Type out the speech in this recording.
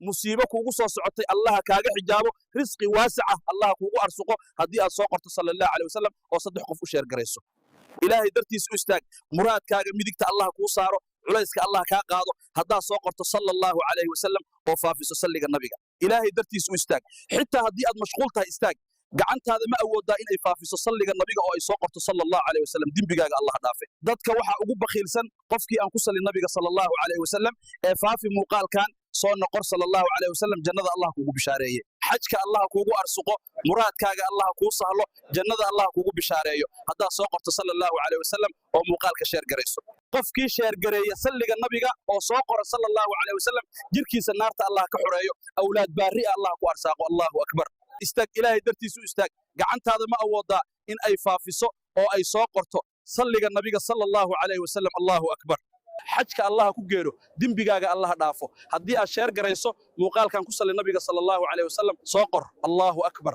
Musiibo kuugu soo socotay Allaha kaaga xijaabo. Risqi waasica Allaha kuugu arsuqo haddii aad soo qorto sala Allahu calayhi wasalam oo saddex qof u share garayso. Ilaahay dartiis u istaag. Muraadkaaga midigta Allah kuu saaro, culayska Allah kaa qaado haddaad soo qorto sala Allahu calayhi wasalam oo faafiso salliga Nabiga. Ilaahay dartiis u istaag. Xitaa haddii aad mashquul tahay, istaag. Gacantaada ma awoodaa inay faafiso salliga Nabiga oo ay soo qorto sala Allahu calayhi wasalam? Dembigaaga Allah dhaafe. Dadka waxaa ugu bakhiilsan qofkii aan ku sallin Nabiga sala Allahu calayhi wasalam. Ee faafi muuqaalkan, soo noqor sala Allahu calayhi wasalam. Jannada Allah kuugu bishaareeye, xajka Allah kuugu arsuqo, muraadkaaga Allah kuu sahlo, jannada Allah kuugu bishaareeyo haddaad soo qorto sala Allahu calayhi wasalam oo muuqaalka share garayso. Qofkii share gareeya salliga Nabiga oo soo qora sala Allahu calayhi wasalam, jirkiisa naarta Allah ka xoreeyo, awlaad baarri ah Allah ku arsaaqo. Allahu akbar. Istaag, Ilaahay dartiisu istaag. Gacantaada ma awoodaa in ay faafiso oo ay soo qorto salliga Nabiga sala Allahu calayhi wasalam? Allahu akbar. Xajka Allaha ku geero, dembigaaga Allaha dhaafo haddii aad share garayso muuqaalkan ku salli Nabiga sala Allahu calayhi wasalam. Soo qor. Allahu akbar.